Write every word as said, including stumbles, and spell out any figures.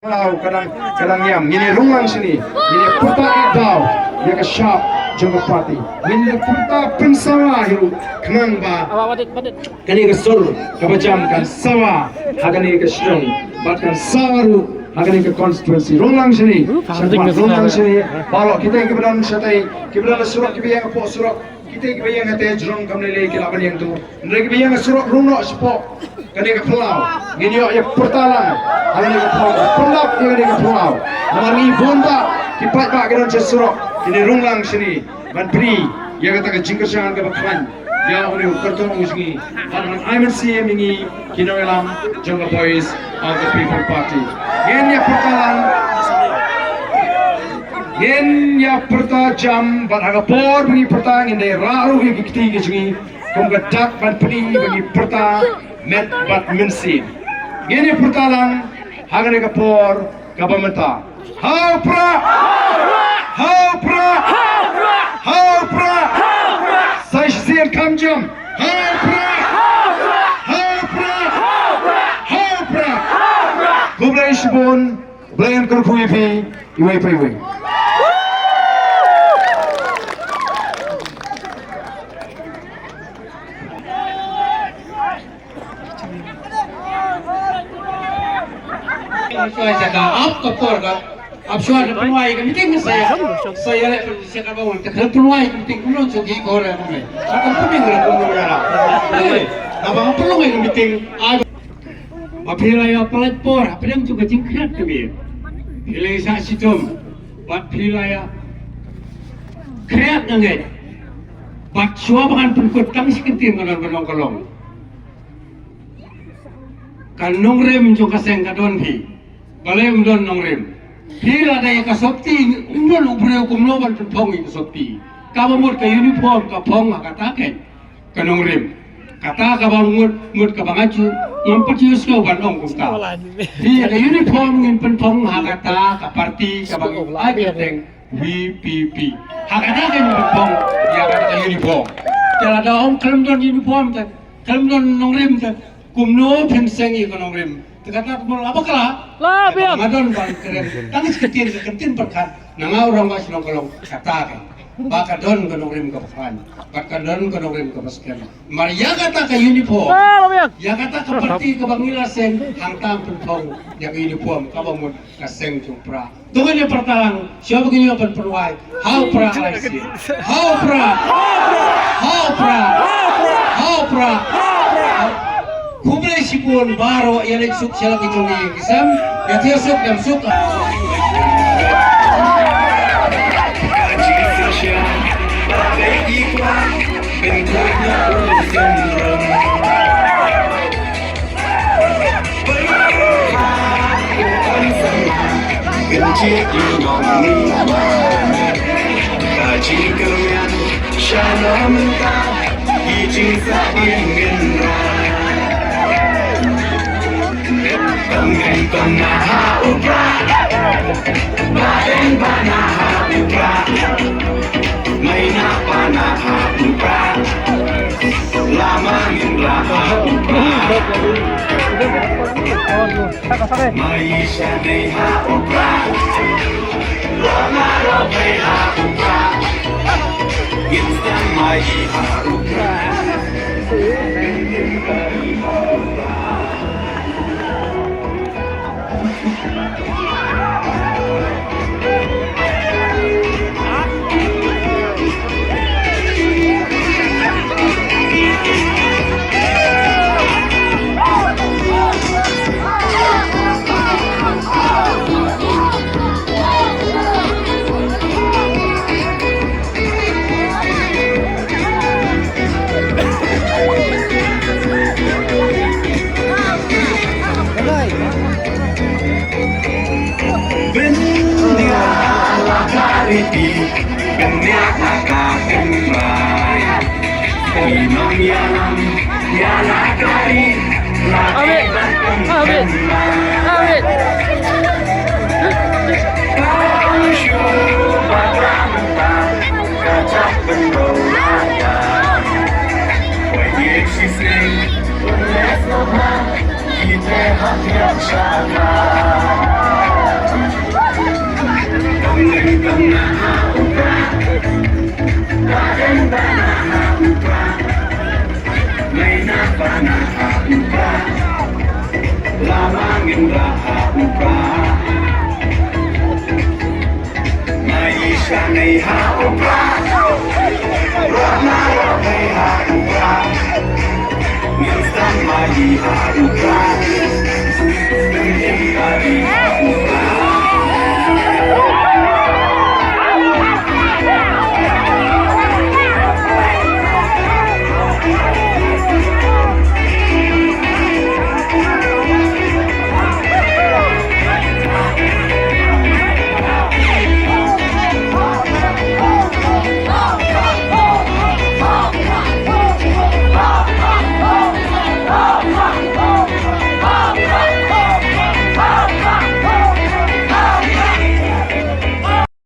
Daw ka dang, ka dang ïam. Ngin ïa rung lang shane. Ngin ïa pyrta ïa daw ïa ka shap jong ka party. Ngin ïa pyrta pynsawa hi ruh khnang ba kane ka sur kaba jam kan sawa ha kane ka shnong bad kan sawa ruh ha kane ka constituency. Rung lang shane. Shakhmat, rung lang shane. Baroh kita kiba don shatei, kiba don ha surok, kiba ïeng hapoh surok. Kita kiba ïeng hangtei jrong kam lei lei ki lah ban ïeng tu. Hynrei kiba ïeng ha surok rung noh shapoh kane ka phyllaw. Ngin ïoh ïa pyrta lang ha kane ka phyllaw, pyndap ïa kane ka phyllaw. Namar ngi bun ba ki paidbah ki don sha surok. Ngin ïa rung lang shane ban plie ïa kata ka jingkyrshan kaba khlaiñ ïa une u kyrtong u jong ngi, ban ai mynsiem ïa ngi ki nongïalam jong ka Voice of the People Party. Ngin ïa pyrta lang, ngin ïa pyrta jam, bad ha ka por ba ngi pyrta ngin dei rah ruh ïa ki kti ki jong ngi kum ka dak ban pyni ba ngi pyrta met bad mynsiem. Ngin ïa pyrta lang ha kane ka por kaba mynta. Ha u Prah! Ha u Prah! Ha u Prah! Sa shisien kham jam. Ha u Prah! Ha u Prah! Ha u Prah! Khublei shibun. Blei un kyrkhu ïa phi iwei pa iwei. Shuwa jaka ap ka por ka ap shuwa da pynwai ka meeting sa ïa sa ïa leh pyn sha ka bawang te khlem pynwai ka meeting kumno shu ki ko re kumne. Ka kum pynwai ka kumno ïa ra. Ka bang pynlong ka meeting. Ba phi la ïa palat por hapdeng jong ka jingkhriat ka mih. Phi la ïa shah shitom bad phi la ïa khriat nga ngeit. Bad shuwa ba ngan pynkut tang shi kyntien ka don ba long ka long. Ka nongrim jong ka seng ka don hi. Balei um don nongrim? Phi la dei ka sopti, um don u briew kumno ban pynphong ïa ka sopti. Kaba mut ka uniform ka phong ha kata keiñ ka nongrim. Kata kaba mut, mut kaba nga ju ngam pat ju sngewbha ban ong kumta. Phi ïa ka uniform ngin pynphong ha kata ka parti kaba ngi ai kyrteng V P P. Ha kata keiñ ngin pynphong ïa kata ka uniform. Te lada ong khlem don uniform te, khlem don nongrim te, kumno phin seng ïa ka nongrim? Te kata ka mut la bakla. La biang. Nga don ban kren tang shi kyntien, ka kyntien pyrkhat na nga u rangbah shnong ka long kata ka ba ka don ka nongrim kaba khlaiñ bad ka don ka nongrim kaba skhem. Mar ïa kata ka uniform, la biang, ïa kata ka parti kaba ngi la seng, hangta pynphong ïa ka uniform kaba mut ka seng jong Prah. To ngin ïa pyrta lang shuwa ba ngin ïoh ban pynwai. Ha u Prah lai sien. Ha u Prah. Ha u Prah. Ha u Prah. Khublei shibun baroh, ïa leit suk sha la ki jong ngi ki sem. Ïa thiah suk, ïa suk. Amin. Amin. Hi ha.